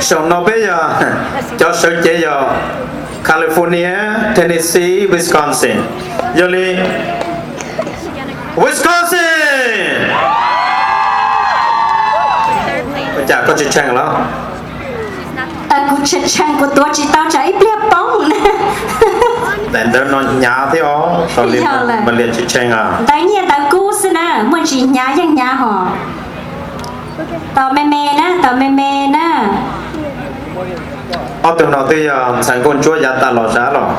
Xyoo no peb yog cov sawv cev yog California, Tennessee, Wisconsin. Yog li Wisconsin, ua cas koj tsis tshee los? Kuv tsis tshee, kuv tuav tsis tau tsam ib pliag poob. Daim ntawv no hnyav thiab os, tau li mas liam tsis tshee. Ntawv nyiaj ntawv kub xwb na, muaj ntsis hnyav yeej hnyav hos. Tos me me na, tos me me na. Ob tug no twb yog ntxhais nkauj ntsuab yav tas los sab los.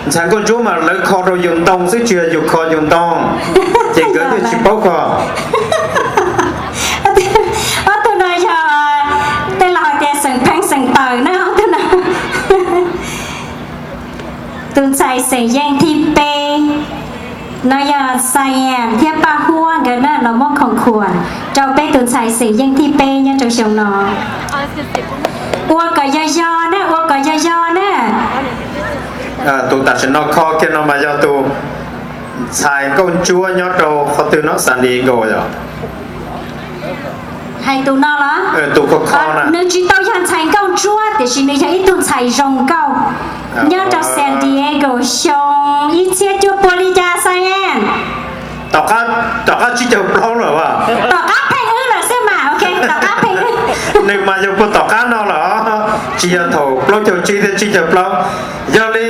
Ntxhais nkauj ntsuab mas lawv kho rau yus ntoo xwb, tsis yog yus kho yus ntoo, ces nkawd thiaj tsis paub kho. Ob tug no yog tej laus hais tias xeem pheej xeem tawm na, ob tug no. Tus ntxhais xeem Yeej thib peb no yog Xayees thiab Paj Huab nkawd na los muab khoom khuam rau peb tus ntxhais xeem Yeej thib peb nyob rau xyoo no. Ua kom yog yog na, ua kom yog yog na. Tus tam sim no kho kiag no mas yog tus ntxhais nkauj ntsuab nyob rau qhov twg no, San Diego yog? Hais tus no los? Tus kho kho na. Nws tsis tau yog ntxhais nkauj ntsuab tiam sis nws yog ib tug ntxhais zoo nkauj nyob rau San Diego xyoo ib txhiab cuaj pua li cas, Xayees? Tom qab tsib caug plaub lawm as. Tom qab pheej wb lawm xwb mas, ok, tom qab pheej wb. Nws mas yog puag tom qab no lawm, tsis yog thaum plaub caug tsib thiab tsib caug plaub. Yog li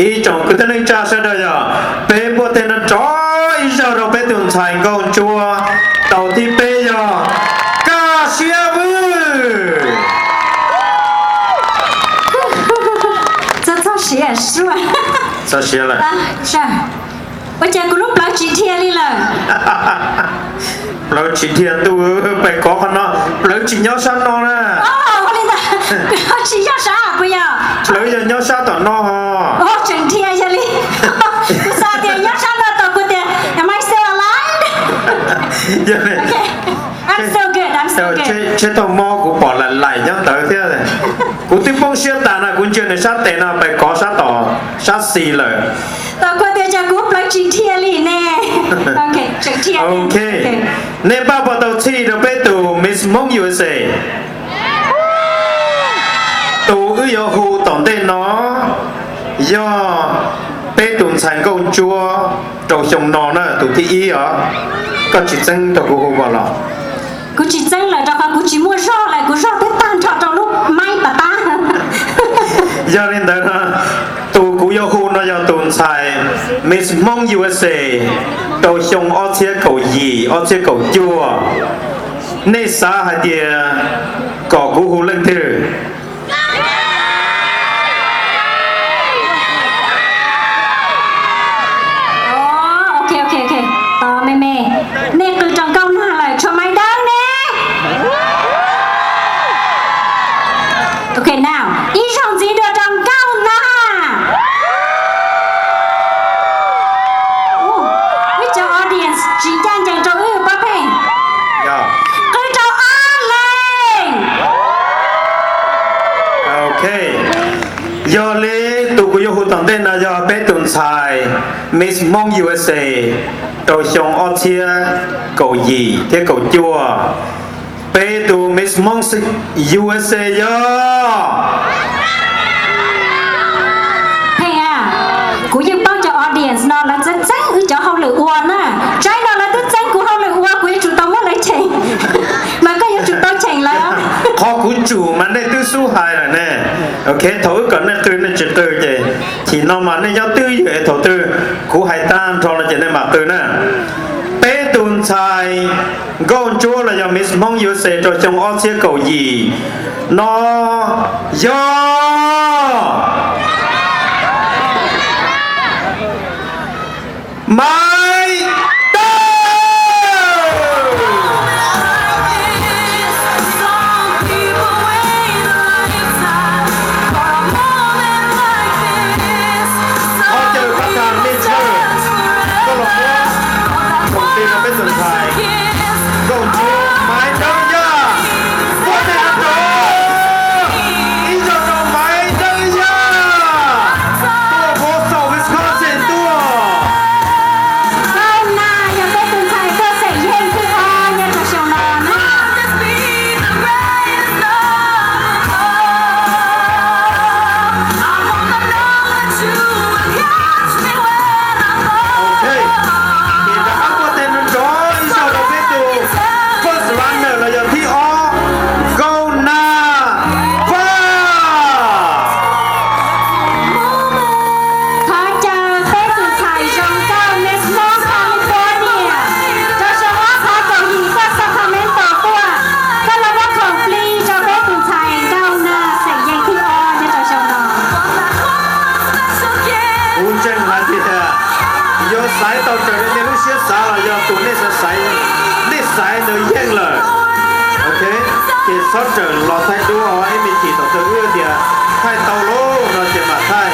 ib tsoom kwv tij neej tsa sawv daws yog peb npuaj tej no rov ib zaug rau peb tus ntxhais nkauj ntsuab tau thib peb yog Kaj Siab Vwj. Txog siav lawm. Ua cas kuv lub plawv tsis dhia li lawm? Plawv tsis dhia ntuj, pem kov qhov no, plawv tsis nyob sab no na. Tsis nyob sab puas yog? Plawv yog nyob sab tom no. Tseem dhia yog li. Kuv xav tias nyob sab no tos kuv tias, am I still alive? Yog li, I'm still good, I'm still good. Tsheb taug mob kuv pom laim laim nyob ntawd thiab. Kuv twb poob siab tas no, kuv ntsia nws sab tes no pem kov sab tom, sab xis lawm. Tos kuv tias cas kuv plawv tsis dhia li ne. Ok, nej pab puas tau txhij rau peb tus Miss Hmoob U S A? Tus wb yuav hu tom ntej no yog peb tus ntxhais nkauj ntsuab rau xyoo no na, tus thib ib os. Koj tsis txeeb rau kuv hu os los? Kuv tsis txeeb lawm rau qhov kuv tsis muaj zog lawm, kuv zog twb tag nrho rau lub maib pas tab. Yog li ntawd no, tus kuv yuav hu no yog tus ntxhais Miss Hmoob U S A rau xyoo ob txhiab kaum yim ob txhiab kaum cuaj. Nej xav hais tias kom kuv hu leej twg? Ok, ok, ok. Tos me me, nej qw rau Nkauj Nag lawm, tshuav Maiv Dawb ne. Ok, now, ib zaug ntxiv dua rau Nkauj Nag. Wb cov audience tsis ncaj ncees rau wb pob pheej. Qw rau Ab Leeg. Ok, yog li tus kuv yuav hu tom ntej no yog peb tus ntxhais Miss Hmoob U S A rau xyoo ob txhiab kaum yim thiab kaum cuaj. Peb tus Miss Hmoob U S A yog Pheej a, kuv yeej paub cov audience no lawv txeeb txeeb wb cov hauj lwm ua na. Tsaib no lawv twb txeeb kuv hauj lwm ua, kuv yuav tsum tau muab lawv cheem. Mas koj yuav tsum tau cheem lawv. Qhov kuv tsum mas nej twb xub hais lawm ne. Ok, thaum wb kom nej qw nej tsis qw ces chim no mas nej nyob twj ywm, thaum twg kuv hais tag nrho no ces nej mam qw na. Peb tus ntxhais nkauj ntsuab los yog Miss Hmoob U S A rau xyoo ob txhiab kaum yim no yog Maiv Dawb. Thov caw pab tag nej txhawj koj los muab khoom tis rau peb tus ntxhais nkauj ntsuab Maiv Dawb yog. Fuab tes rau, ib zaug rau Maiv Dawb. Xaiv tau raws li nej lub siab xav los yog tus nej xav xaiv, nej xaiv ntawd yeej lawm, ok, ces txhob rawm los thaij duab os. Ib me chim tom ntej wb tias thaij tau lawm no ces mam thaij,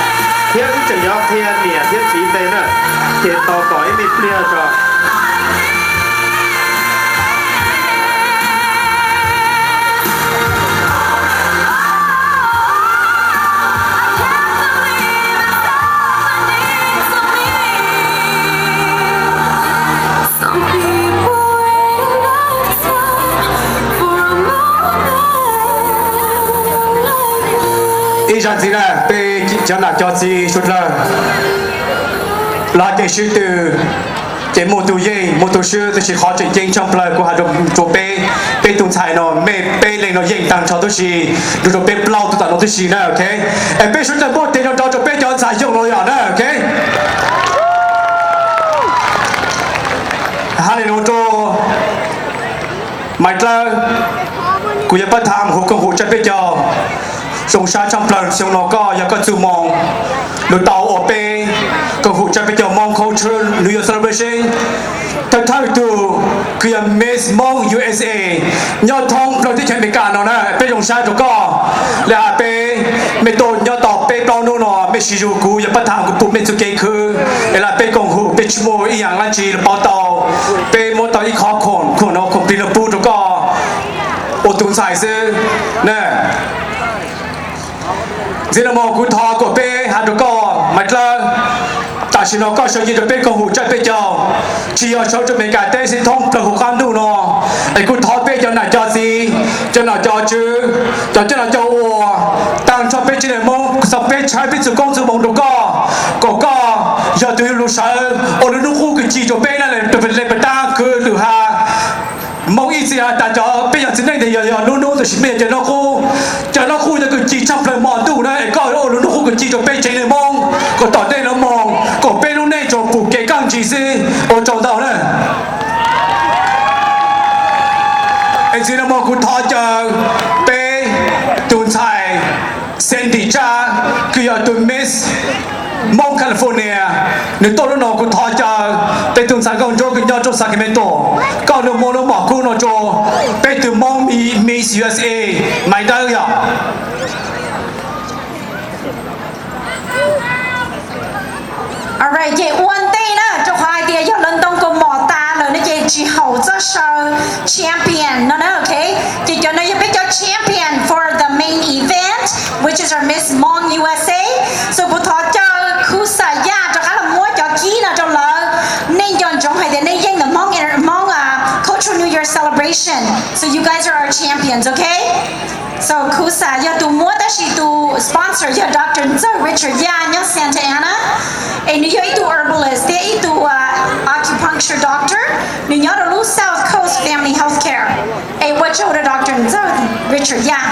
thiab wb tseem yuav qhia niam thiab txiv npe na, ces tos kom ib me pliag tso. Ib zag ntxiv na, peb cov nam cov txiv suav dlawg, los ces sib tw, ces muaj tus yeej muaj tus swb, tab sis qhov tseem ceeb tshaj plaws kuv hais rau peb, peb tus ntxhais no, mej peb leeg no yeej tag nrho tib si, rau rau peb plaub tug tam no tib si na, ok. Es peb suav dlawg npuaj tes nrov nrov rau peb cov ntxhais yooj no yom na, ok. Hais li no rau Maiv Dlawb, kuv yog pab tham hu koom hum tsawg peb caug. Zoo sab tshaj plaws xyoo no koj yog koj txuj moo lug tau ua peb koom hum tsawg peb caug Hmoob Cultural New Year Celebration. Thawj thawj tug kws yog Miss Hmoob U S A nyob thoob plaws teb chaws Amelikas no na, peb zoo sab rau koj. Li hais peb, mej tuaj nyob tau peb plaub hnub no, mej siv zug kuv yog pab tham kuv pum mej txuj kev khwv, es lawv peb koom hum peb tsis muaj ib yaam dlaab tsi lug paub tau, peb muab tau ib qho khoom, khoom no khoom plig lug pub rau koj ua tus ntxhais xwb na. Ntxiv no mus kuv thov kom peb has rau koj Maiv Dlawb, tam sim no koj sau yeej rau peb koom hum tsawg peb caug, tsis yog sau rau Amelikas teb xwb, thoob plaws huv qab ntuj no. Es kuv thov peb cov nam cov txiv, cov nom cov tswv, cov coj no coj ua, tag nrho peb tsev neeg Hmoob, txog peb tshawb peb txuj koob txuj moo rau koj, kom koj yog tus lug sawv ua lub hnub qub kws ci rau peb na, le pas tab kwv lwm hab. Hmoob ib txhia has tas cov peb yog txiv neej tes yog yog lub hnub, tab sis mej yog cov noj qub. Cov noj qub yog kws ci tshaj plaws hmo ntuj na, es koj ua lub hnub qub kws ci rau peb tsev neeg Hmoob kom tom ntej no mus, kom peb lub neej tsuas pum kev kaj ntsis xwb. Ua tsaug ntau na. Es ntxiv no mus kuv thov caw peb tus ntxhais Sandy Tsab, kws yog tus Miss Hmoob California, nws tuaj lub no kuv thov caw peb tus ntxhais Nkauj Ntsuab kws nyob rau Sacramento, koj lug muab lub mom kub no rau peb tus Hmoob Miss U S A Maiv Dlawb yom. Alright, ces ua ntej na, rau qhov hais tias yog lawv ntoo kaus mom tas lawm no ces tsis haum txoj saw champion no na, ok? Ces cov no yog peb cov champion for the main event, which is our Miss Hmong U S A. So kuv thov caw Khuv Xam Yaj rov qab los muab cov kib no rau lawv. Nej nco ntsoov hais tias nej yeej ntawm Hmoob, Hmoob, ah, Cultural New Year Celebration. So you guys are our champions, ok? So Khuv Xam yog tus muab, tab sis tus sponsor yog Doctor Ntxawg Richard Yaj nyob Santa Ana. Es nws yog ib tug herbalist thiab ib tug, ah, acupuncture doctor. Nws nyob rau lub South Coast Family Health Care. Es ua tsaug rau Doctor Ntxawg Richard Yaj.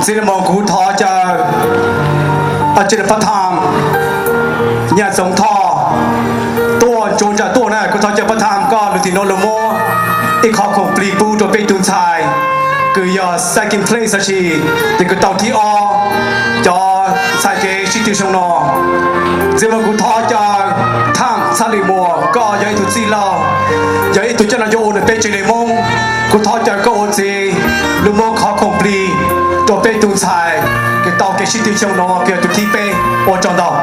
Ntxiv no mus kuv thov caw, ov, cia li pab tham, Nyaj Txoov Thoj tuaj, Tsuas Ntsa tuaj na, kuv thov caw pab tham koj lug tim no lug muab ib qho khoom plig pub rau peb tug ntxhais kws yog second place, tab sis tes kws tau thib ob cov ntxhais kev sib tw xyoo no. Ntxiv mus kuv thov caw Tham Txhaj Lis Muas, koj yog ib tug txij laug, yog ib tug coj no coj ua rau peb tsev neeg Hmoob. Kuv thov caw koj ua ntxiv lug muab qhov khoom plig rau peb tug ntxhais. xyoo no kws tus thib peb. Ua tsaug ntau.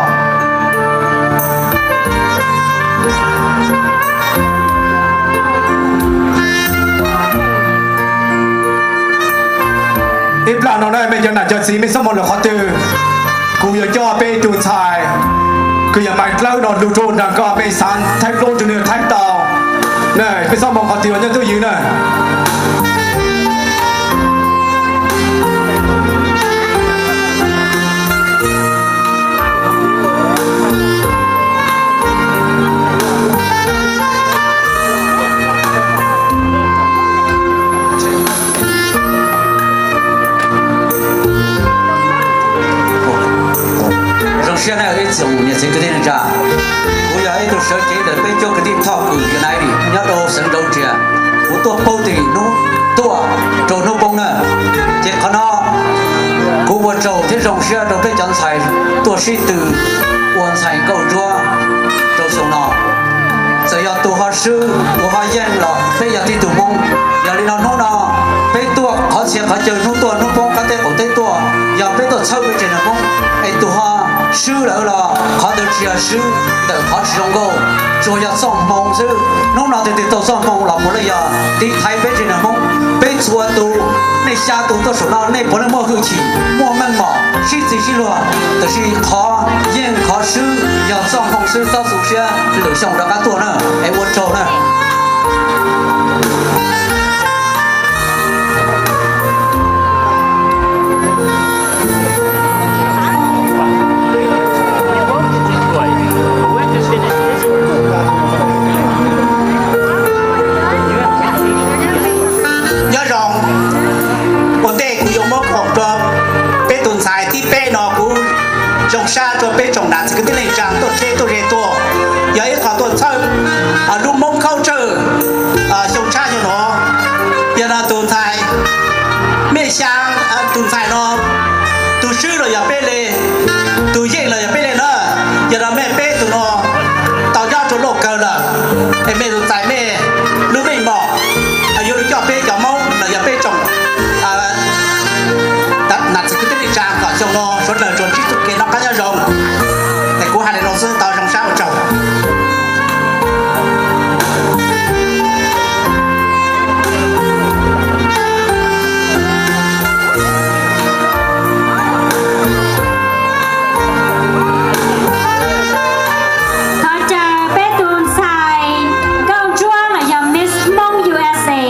Ib plag no na mej cov nam cov txiv mej xob moog lawm qhov twg, kuv yuav coj peb tug ntxhais kws yog Maiv Dlawb no lug rua nraag ko, mej xaav thaij nplooj rua nwg thaij tau. Peb xob moog qhov twg nyob tub ywv na. Zoo siab na ib tsoom niam txiv kwv tij neej tsa, kuv yog ib tug sawv cev ntawm peb cuab kwv tij Thoj Kws United nyob rau xeev Nrauv Tsias. Kuv tuaj paub tim hnub tuaj rau hnub poob na, ces qhov no kuv ua tsaug thiab zoo siab rau peb cov ntxhais tuaj sib tw ua ntxhais nkauj ntsuab rau xyoo no. Txawm yog tus ho swb tus ho yeej los peb yog tib tug Hmoob. Yog li no hnub no peb tuaj qhov txhia qhov chaw, hnub tuaj hnub poob, qab teb qaum teb tuaj, yog peb tuaj txhawb peb tsev neeg Hmoob, es tus ho swb lawm los qhov ntawd tsis yog swb ntawm qhov tsis zoo nkauj, tsuas yog txoj hmoo xwb. Hnub no twg twg tau txoj hmoo los puav leej yog tiv thaiv peb tsev neeg Hmoob. Peb txhua tus, nej xya tus tuaj saum no nej puav leej muaj hwj chim, muaj meej mom, sib txig sib luag, tab sis qhov yeej qhov swb yog txoj hmoo xwb. Txhob tu siab, lwm xyoo rov qab tuaj na, es ua tsaug na. Nyob zoo, ua ntej kuv yuav muab khoom rau peb tus ntxhais thib peb no, kuv zoo sab rau peb tsoom nam txiv kwv tij neej tsa tuaj tsheb tuaj ze tuaj, yog ib qho tuaj txhawb lub Hmoob khaub tsawj xyoo tshab xyoo no. Yog no tus ntxhais, mej xyaa, tus ntxhais no tus swb los yog peb le, tus yeej los yog peb le na. Yog no mej peb tug no tau nyob rau lauj kaw lawm, es mej tus ntxhais mej lub meej mom yuav lug coj peb cov Hmoob los yog peb tsoom nam txiv kwv tij neej tsa kom xyoo no suav dlawg tsuas ntsib txuj kev noj qab nyob zoo. Es kuv hais li no xwb, tau zoo sab ua tsaug. Thov caw peb tus ntxhais nkauj ntsuab los yog Miss Hmoob U S A,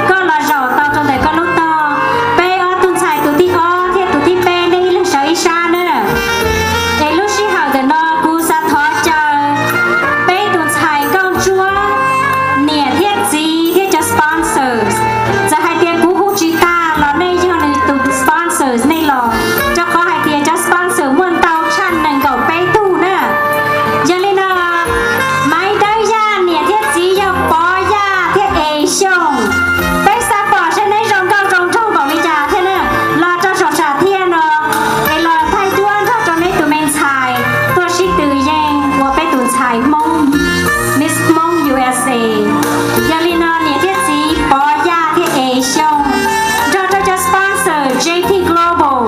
koj los zaum tau rau ntawm koj lub tog. Peb ob tug ntxhais tus thib ob thiab tus thib peb nej ib leeg sawv ib sab na. Es lub sij hawm ntawm no kuv xav thov caw peb tus ntxhais nkauj ntsuab, niam thiab txiv thiab cov sponsors. Txawm hais tias kuv hu tsis tag los nej yog nws tus sponsors nej los, rau qhov hais tias cov sponsor muaj ntau tshaj nees nkaum peb tug na. Yog li no, Maiv Dawb Yaj niam thiab txiv yog Pov Yaj thiab Es Xyooj. Peb xav pom seb neb zoo nkauj zoo nraug npaum li cas thiab na. Los rau saum sam thiaj no, es los thaij duab nrog rau neb tus me ntxhais tuaj sib tw yeej ua peb tus ntxhais Hmoob, Miss Hmoob U S A. Yog li no niam thiab txiv Pov Yaj thiab Es Xyooj, nrog rau cov sponsor J P Global,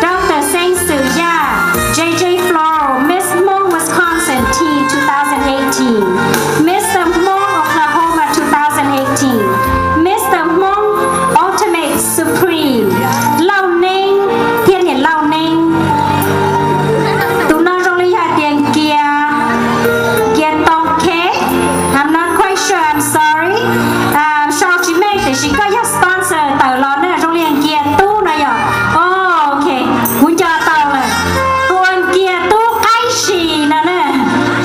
Doctor Xeeb Xwm Yaj, J J Floral, Miss Hmoob Wisconsin Teen two thousand eighteen, Mister Hmoob Oklahoma two thousand eighteen, Mister Hmoob Ultimate Supreme, Lauj Neeb thiab niam Lauj Neeb. Tus no zoo li yog hais tias Nkias, Nkias Toom Khe, I'm not quite sure, I'm sorry. Sau tsis meej tiam sis koj yog sponsor tawm los na, zoo li Nkias Tub no yog. Ok, kuv nco tau lawm. Tus uas Nkias Tub Qaib Sim no na,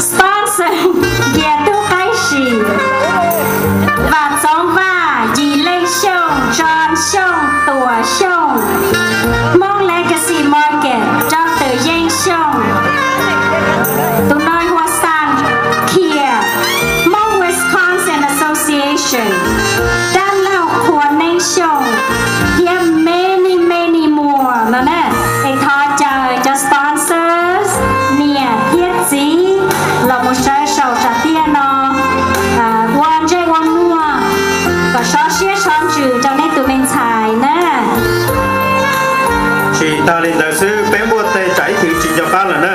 sponsor Nkias Tub Qaib Sim. Vam Txoov Vaj, Yim Leej Xyooj, John Xyooj, Tuam Xyooj, Hmoob Legacy Market, Doctor Yeeb Xyooj, tus no hu ua Xam Khiam, Hmoob Wisconsin Association, Dab Laug Qhua Neeb Xyooj, thiab many many more no na. Es thov caw cov sponsors, niam thiab txiv los mus sawv saum sam thiaj no ua ntsej ua muag kom sov siab sov ntsws rau neb tus me ntxhais na. Tsis tag li ntawd xwb, peb npuaj teg tsam ib txwm tsis nco qab lawm na.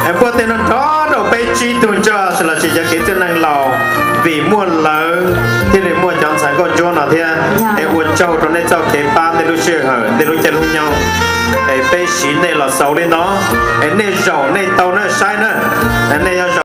Es npuaj teg no nrov rau peb tsib tug ntsuag lossis cov kev txwj neeg laus, vim muaj lawv thiaj li muaj cov ntxhais nkauj ntsuab no thiab. Es ua tsaug rau nej txoj kev pab tej lub sij hawm, tej lub caij lub nyoog, es peb siv nej los xaus li no, es nej zaum nej tau na saib na, nej yog